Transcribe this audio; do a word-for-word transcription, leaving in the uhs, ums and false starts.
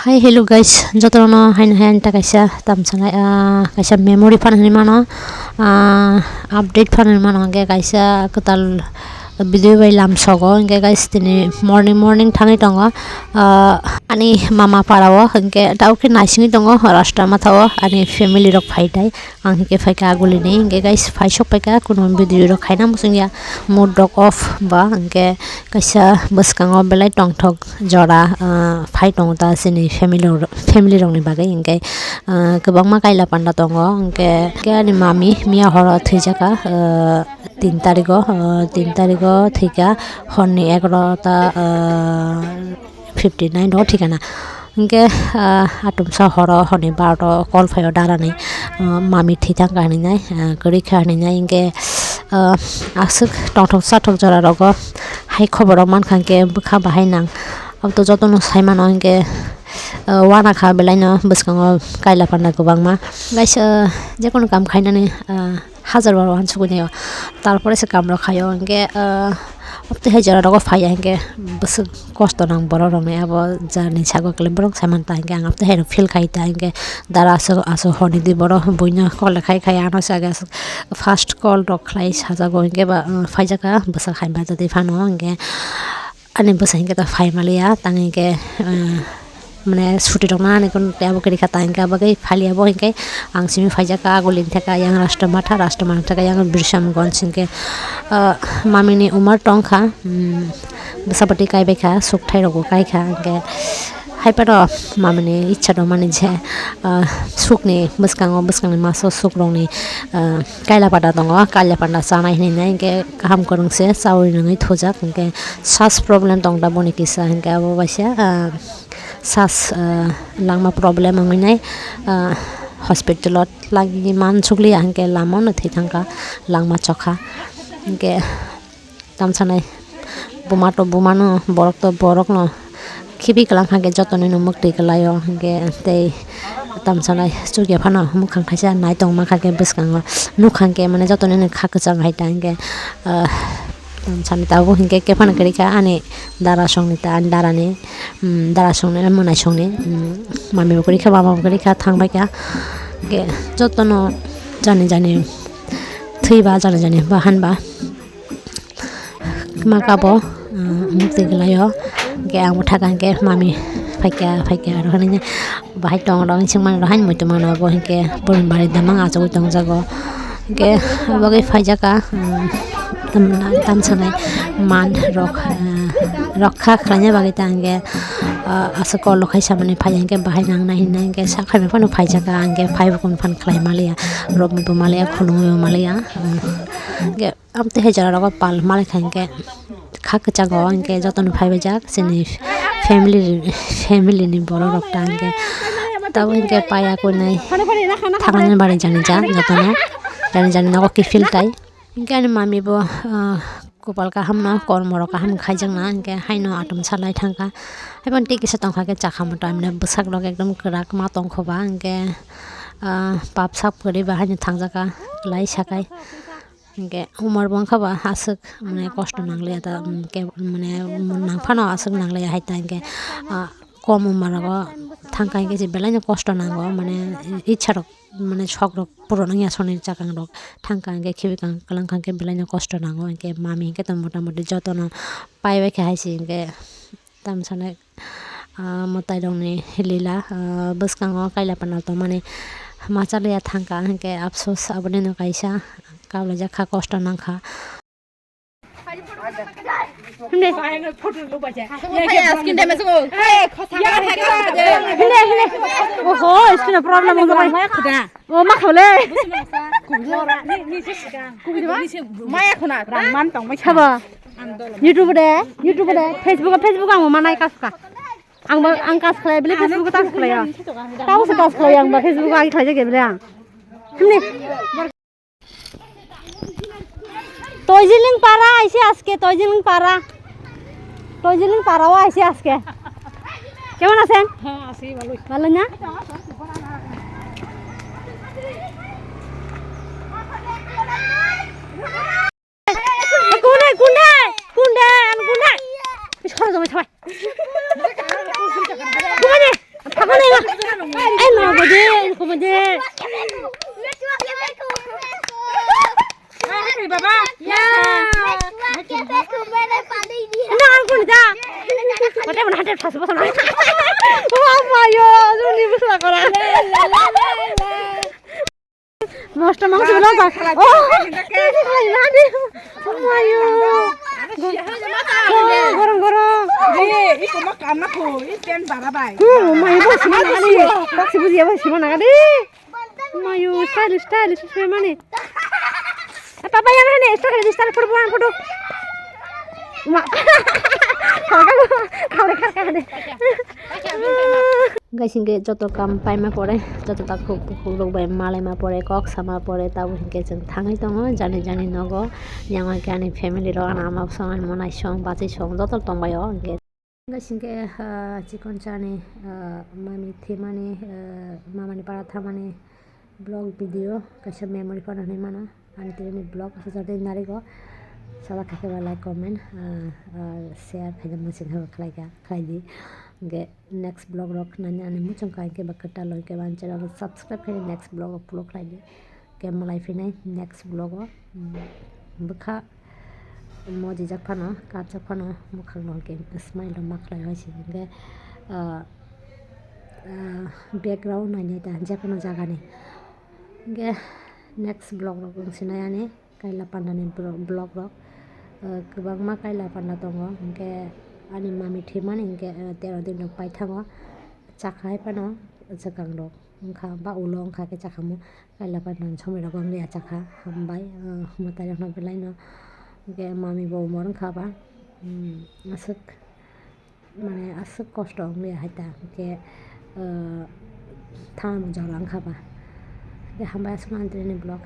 Hi, hello guys, jotono haino hai anta kaisa tamsanai, ah, kaisa memory fan hinwi mano, ah, update fan hinwi mano, hwnkhe kaisa kwtal video bai lamsogo, hwnkhe guys, tini morning morning thangwi tongo, ah, ani mama parao, hwnkhe tao khe naisingwi tongo, rasta mathao ani family rok phai thai. Ang hwnkhe phaikha agulini, hwnkhe guys, phai sok phaikha, kuno video rok khaina muchungya, mood rok off ba, hwnkhe kaisa bwskango belai tongthok jora, ah, phai tongo ta chini family rok, family rokni bagwi, hwnkhe, ah, kwbangma kaila panda tongo, hwnkhe, hwnkhe ani mami miya horo thwijakha, ah, tin tarigo, ah, tin tarigo thwikha, horni egarota, ah, fifty nine o thikana. Hwnkhe, ah, atumsa horo horni barota call phaio darani, ah, mami thwi thangkha hinwi nai, ah, kwrwi kha hinwi nai, hwnkhe, ah, aswk tongthok chathok jora rogo hai khobor rok mankha hwnkhe bwkha bahai nang. Abotw jotono sai mano hwnkhe, ah, uanakha belaino bwskango kaila panda kwbangma. Guys, ah, jekono kam khainani, ah, hajar bar uansukgwi naio. Tarpore se kamrok khaio, hwnkhe, ah, abotwi hai jora rogo phaiya hwnkhe bwswk kosto nang borok rokni abo jarni sago kle borok sai manta hwnkhe ang abotwi hai rok feel khai ta hwnkhe dara aswk aswk horni di borok buino call khai khai ano se age aswk first call rok khlai sajago hwnkhe ba, ah, phaijakha bwswk hai bachadi phano hwnkhe. Ani bwsa hinkhe ta phai maliya, tang hinkhe, eh, mane suti rok nani kun tei abo kwrwi kha, ta hinkhe abo khe phaliya bo hinkhe ang simi phaijak kha, agulini thaka yang Rashtramatha, Rashtramatha thaka yang Brishamganj hinkhe, eh, mamini umar tong kha, mm, bwsa bwtwi kai bai kha, sukthai rok bo kai kha, hinkhe hai phano mamini icha tongmani je, ah, sukni bwskango, bwskangni maso suk rokni, ah, kaila panda tongo, kaila panda chanai hinwi nai, hinkhe kaham kwrwng se chaui nungwi thujak, hinkhe sas problem tong da boni kisa, hinkhe abo baisa, ah, sas, ah, langma problem wngwi nai, ah, hospital o lagi man sukliya, hinkhe lama no thwi thangkha, langma chokha, hinkhe tamsanai buma to bumano, borok to borokno khibi kwlang kha, hinkhe jotono no mwktwi kwlaio, hinkhe tei tamsanai chukya phano mwkhang thaisa nai tongma kha, hinkhe bwskango nukha, hinkhe mane jotono no kha kwchang hai ta, hinkhe, ah, tamsani tabuk hinkhe khe phano kwrwi kha ani dara songni ta, ani darani, mm, dara songni, mwnai songni, mm, mami bo kwrwi kha, mama bo kwrwi kha, thang bai kha, hinkhe jotono jani jani thwiba, jani jani bahan ba. Maka bo, ah, mukti gwlaio. Hinkhe ang bwthak hinkhe mami phaikha, phaikha aro hinwi bahai tong rok singmani rok haino muitu mano bo hinkhe boni bari damang achugwi tongjago. Hinkhe abo bagwi phaijakha, ah, tam-, tamsanai man rok, ah, rokha khlaina bagwi ta hinkhe, ah, aswk call rok khai samani phai hinkhe bahai nangnai hinwi hinkhe sakhaini phano phaijakha hinkhe phaibo kunu phano khlai maliya, romwi bo maliya, khulumwi bo maliya, ah, hinkhe. Amtwi hai jora rogo pal malai kha hinkhe kha kwchango hinkhe jotono phaibaijak chini family, family ni borok rok ta hinkhe tabuk hinkhe paya kunui thangnaini bari jani ja jotono jani jani nogo kiphil tai hinkhe ani mami bo, ah, kopal kaham no kormo rok kaham khaijakna hinkhe haino atom salai thangkha haiphano tei kisa tongkha khe chakha moto amne bwsak rok ekdom kwrak ma tongkho ba hinkhe, ah, pap sap kwrwi ba haino thangjakha lai sakai. Hinkhe umar bo wngkha ba aswk mane kosto nangliya ta, hinkhe mane nangphano aswk nangliya hai ta hinkhe, ah, kom umar rogo thangkha hinkhe je belaino kosto nango mane itsa rok mane sok rok puron wngya soni chakang rok thangkha hinkhe khibi kang kwlang kha hinkhe belaino kosto nango hinkhe mami hinkhe to mota moti jotono pai bai khe hai se hinkhe tamsani. Ah, mwtai rokni lila, ah, bwskango kaila panal tongmani machaliya thangkha, hinkhe apsos aboni no kaisa kaulaijak kha, kosto nangkha. Hinde. Hinde, hinde. Oho, screen problem wngkha bai. O ma khole. Maya khuna. Rang man tong mai sabo. YouTube de, YouTube de, Facebook, Facebook ang manai kaska. Ang ba, ang kas khlai bele Facebook tas khlai ya. Tau se tas khlai ang ba Facebook agi khlai jage bele ang. Himni. Toijiling para aise aske, Toijiling para. Toijiling para o aise aske. কেমন আছেন? হ্যাঁ, আছি ভালোই। ভালো না? কোনে, কোনে, কোনে, কোনে? সরো জমে সবাই। কোনে? Ai, ma, bade, ko bade. Baba. Na, ang kuni da. Bade, mana hate phas phas na. Wa, ma, yo, azu ni busla kora. Mosto mangsi belong ba. Oh, ini kali nadi. Mayo. Oh, gorong gorong. Eh, iko ma kamna ko, i pen bara bai. Hmm, mayo bo sima nagadi. Boksi buji ya bo sima nagadi. Mayo, style, style, style mani. Eh, papa yang ini, style, style, photo, photo. Ma. Kau, kau, kau, kau, kau, kau. Guys, hinkhe joto kam paima pore, joto takhuk bukhuk rok bai malaima pore, kok sama pore, tabuk hinkhe chwng thangwi tongo jani jani nogo. Yang hinkhe ani family rok, ani ama bwsong, ani monai song, bachai song joto tongbaio hinkhe. Guys, hinkhe, ah, chikon chani, ah, mami thwimani, ah, mamani para thangmani vlog video kaisa memory phano hinwi mano. Ani tini vlog aswk jani narigo. Sala khaikhe ba like, comment, ah, ah, share khaina muchung khe ba khlaikha, khlaidi. Hinkhe next vlog rok nani ani muchung kha hinkhe ba kwtal hinkhe ba ani channel rok subscribe khaina next vlog rok follow khlaidi. Hinkhe malai phinai next vlog o, mm, bwkha mojijak phano, kapjak phano, bwkhak no hinkhe smile rok ma khlai bai se hinkhe, ah, ah, background nainai ta jekono jagani. Hinkhe next vlog rok wng sinai ani kaila pandani vlog rok, ah, kwbangma kaila panda tongo, hinkhe ani mami thwimani hinkhe, ah, tero din rok paithango, chakha hai phano swkang rok wngkha ba ulo wngkha khe chakhamo. Kaila pandani somoi rogo wngya chakha, hambai, ah, mwtai rokno belaino. Hinkhe mami bo umor wngkha ba, um, aswk, mane aswk kosto wngya hai ta, hinkhe, ah, thangma jora wngkha ba. Hinkhe hambai aswk mantri ni vlog.